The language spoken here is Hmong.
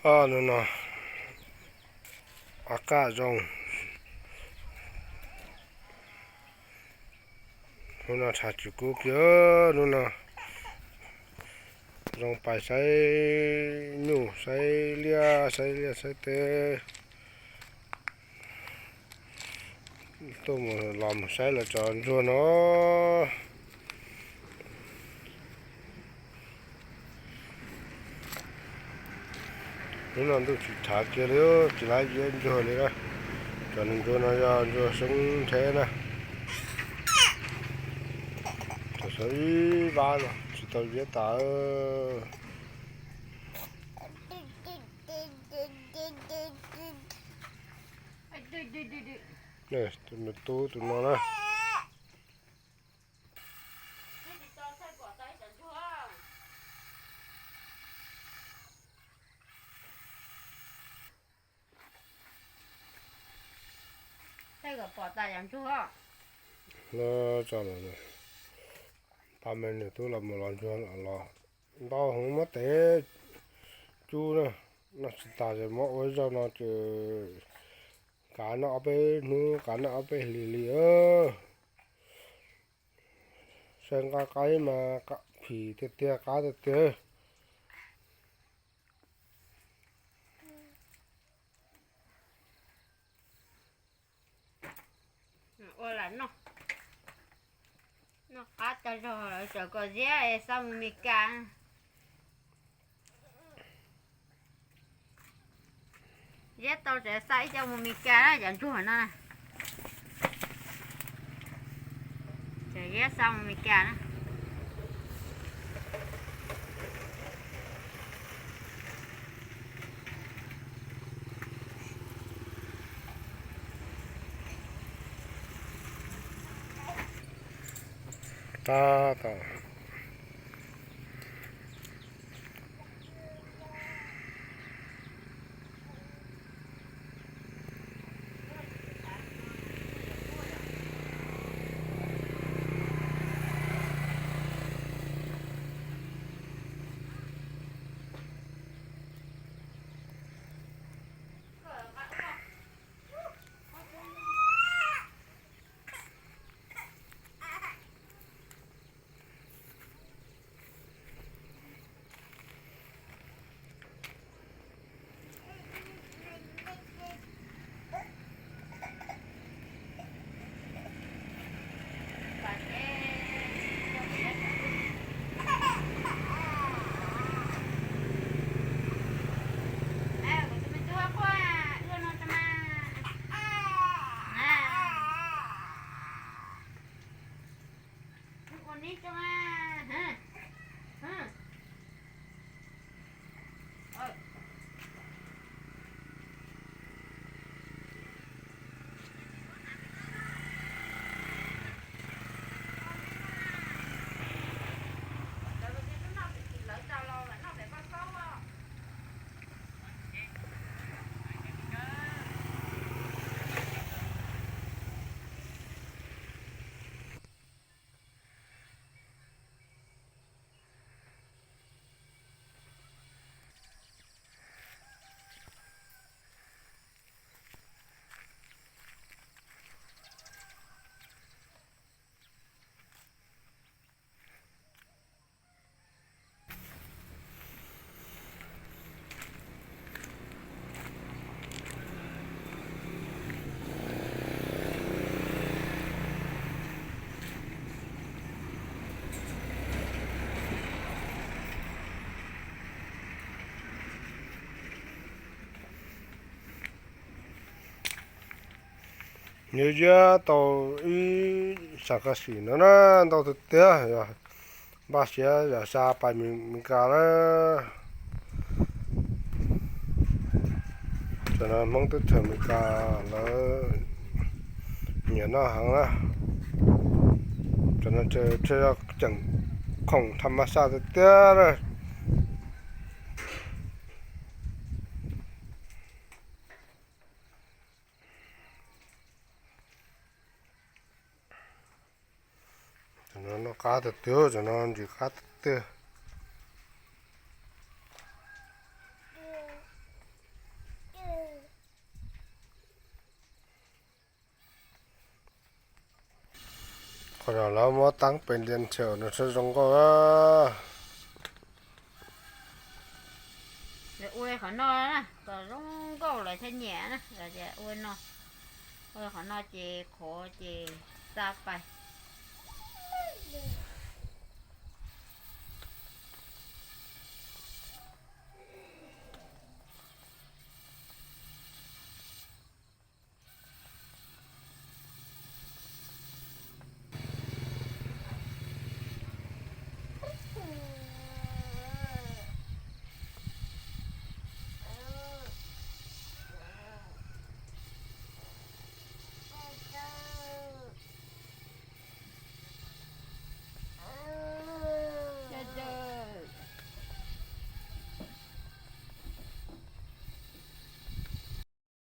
Hnub no, a, qab zoo. Hnub no tshav tsis kub kiag, hnub no zoo pais saib nyuj, saib liaj, saib liaj saib teb. Tuaj mus los mus saib lawv cov ntsuag no. Hnub no ntuj tsis tshav kiag li, tsis laib ziab ntsuag li na. Cov ntsuag no yog ntsuag xyoob nrheb na. Cov xyoob ib vab no tsis tau ziab tas. Tus me tub tus no na. Thaij kom pom tas cov ntsuag. Los tso, pab me nws tub los mus los ntsuag los ntau heev, muab tev cub na, noj tsis tas ces muab ua ib zaug no ces kav noj ob peb hnub, kav noj ob peb hlis li. Saib nqaij qaib mas phim tiag tiag, qab tiag tiag. Ua lam noj, noj qab tag zog lawv tseem kom ziab xa mus Mes Kas. Ziab tau tseem xa ib co mus Mes Kas na, cov ntsuag no na. Tseem ziab xa mus Mes Kas na. Tab tom Nws ziab tau ib xas kas xim no na, ntau tiag tiag, yog npaj siab yog xa pais Mes Kas lawm. Cov no Hmoob teb chaws Mes Kas lawv nyiam noj heev na. Cov no tseem khoom tham mas xaj tiag tiag na. Cov no noj qab tiag tiag, cov no ntsim qab tiag tiag. Los muab taab pes lias ntshaw no saib zoo nkauj. Lawv ua qhov no na kom zoo nkauj lawv thiaj nyiam na, lawv tias ua no, ua qhov no ces qhuav ces xa pais.